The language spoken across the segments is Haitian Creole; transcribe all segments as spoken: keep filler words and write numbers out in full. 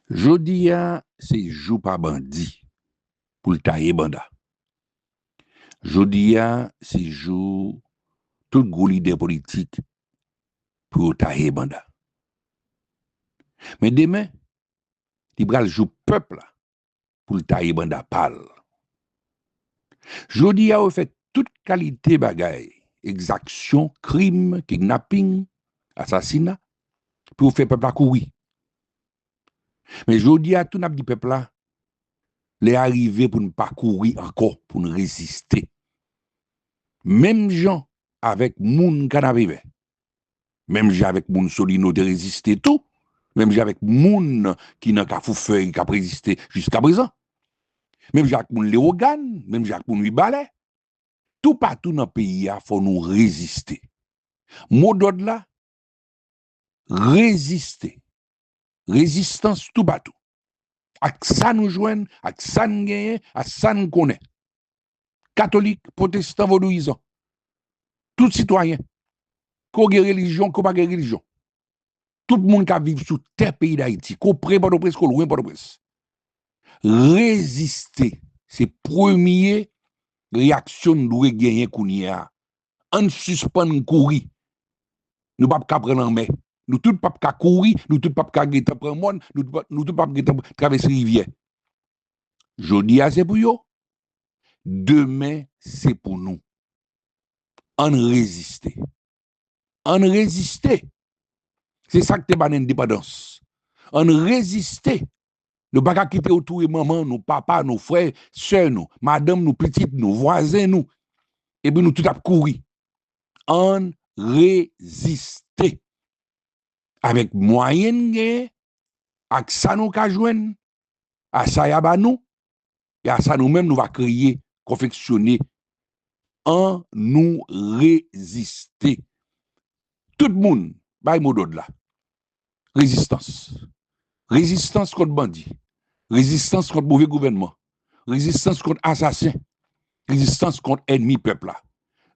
Jodi a, se jou pa bandi pou l taye banda. Jodi a, se jou tout gwo lidè politik pou yo taye banda. Men demen, li pral jou pèp la pou l taye banda pa l. Jodi a, yo fè tout kalite bagay, egzaksyon, krim, kidnaping, asasina, pou yo fè pèp la kouri. Men jodi a, tou n ap di pèp la, lè a rive pou n pa kouri ankò, pou n reziste. Menm jan avèk moun Kanapevè, menm jan avèk moun Solino te reziste tou, menm jan avèk moun ki nan Kafou Fèy k ap reziste jiskaprezan, menm jan ak moun Lewogàn, menm jan ak moun Mibalè, toupatou nan peyi a, fò nou reziste. Modòd la, reziste. Rezistans toupatou. Ak sa nou jwenn, ak sa n genyen, ak sa n konnen. Katolik, pwotestan, vodouyizan. Tout sitwayen. Ke w gen relijyon, ke w pa gen relijyon. Tout moun k ap viv sou tè peyi Dayiti, ke w pre Pòtoprens, ke w lwen Pòtoprens. Reziste. Se premye reyaksyon n dwe genyen kounye a. Ann sispann kouri. Nou p ap ka pran lanmè. Nou tout p ap ka kouri, nou tout p ap ka gentan pran mòn, nou tout pa, nou tout p ap gentan travèse rivyè. Jodi a se pou yo, demen se pou nou. Ann reziste. Ann reziste. Se sa k te ba n endepandans. Ann reziste. Nou pa ka kite yo touye manman nou, papa nou, frè, sè nou, madanm nou, pitit nou, vwazen nou. Epi nou tout ap kouri. Ann reziste. Avèk mwayen n genyen, ak sa nou ka jwenn, a sa y a ba nou, e a sa nou menm nou va kreye, konfeksyone. Ann nou reziste. Tout moun, bay modòd la. Rezistans. Rezistans kont bandi. Rezistans kont move gouvènman. Rezistans kont asasen. Rezistans kont ènmi pèp la.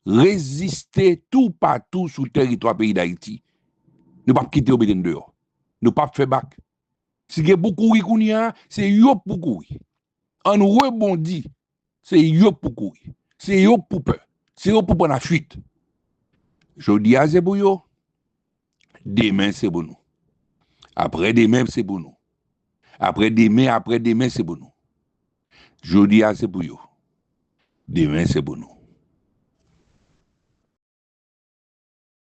Reziste toupatou sou tèritwa peyi Dayiti. Nou p ap kite yo mete n deyò. Nou p ap fè bak. Si gen pou kouri kounye a, se yo k pou kouri. Ann rebondi. Se yo k pou kouri. Se yo k pou pè. Se yo k pou pran lafuit. Jodi a se pou yo. Demen se pou nou. Aprè demen se pou nou. Aprè demen, aprè demen se pou nou. Jodi a se pou yo. Demen se pou nou.